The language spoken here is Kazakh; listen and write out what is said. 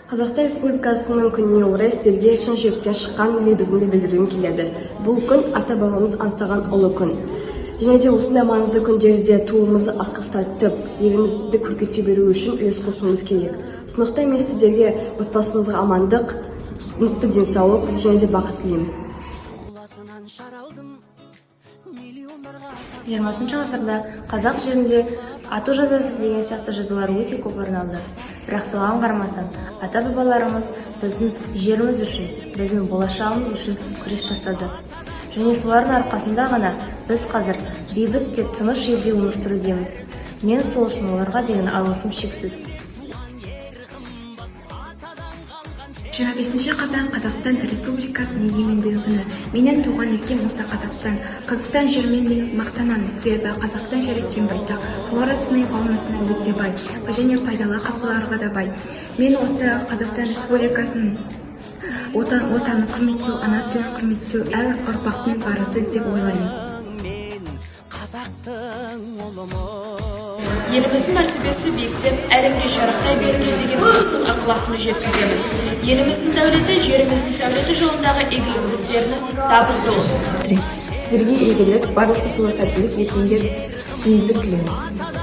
Қазақстан Республикасының күніне орай сіздерге шын жүректен шыққан лебізімді білдіргім келеді. Бұл күн – ата-бабамыз аңсаған ұлы күн. Және де осындай маңызды күндерде туымызды асқақтатып, елімізді көркейте беру үшін үлес қосуымыз керек. Сондықтан мен сіздерге, отбасыңызға амандық, мықты денсаулық және де бақыт тілеймін. Шұғыласынан шар алдым миллиондарға. 20-ғасырда қазақ жерінде ату жазасы деген сияқты жазалар өте көп орын алды. Бірақ соған қарамастан, ата бабаларымыз біздің жеріміз үшін, біздің болашағымыз үшін күрес жасады. Және солардың арқасында ғана біз қазір бейбіт те тыныш елде өмір сүрудеміз. Мен сол үшін оларға деген алғысым шексіз. 25 қазан – Қазақстан Республикасының егемендігі күні. Менің туған өлкем осы Қазақстан. Қазақстан жерімен мен мақтанамын, себебі Қазақстан жері кең байтақ, флорасы мен фаунасына өте бай және пайдалы қазбаларға да бай. Мен осы Қазақстан Республикасының отанын құрметтеу, ана тілін құрметтеу әр ұрпақтың парызы деп ойлаймын. Мен қазақтың ұлымын. Еліміздің мәртебесі биіктеп, әлемге шарықтай беруге деген ыстық ықыласымды жеткіземін. Еліміздің дәулеті, жеріміздің сәулеті жолындағы игілікті істеріңіз табысты болсын. Сіздерге игілік, барлық ісіңізге сәттілік, ертеңге сенімділік тілейміз.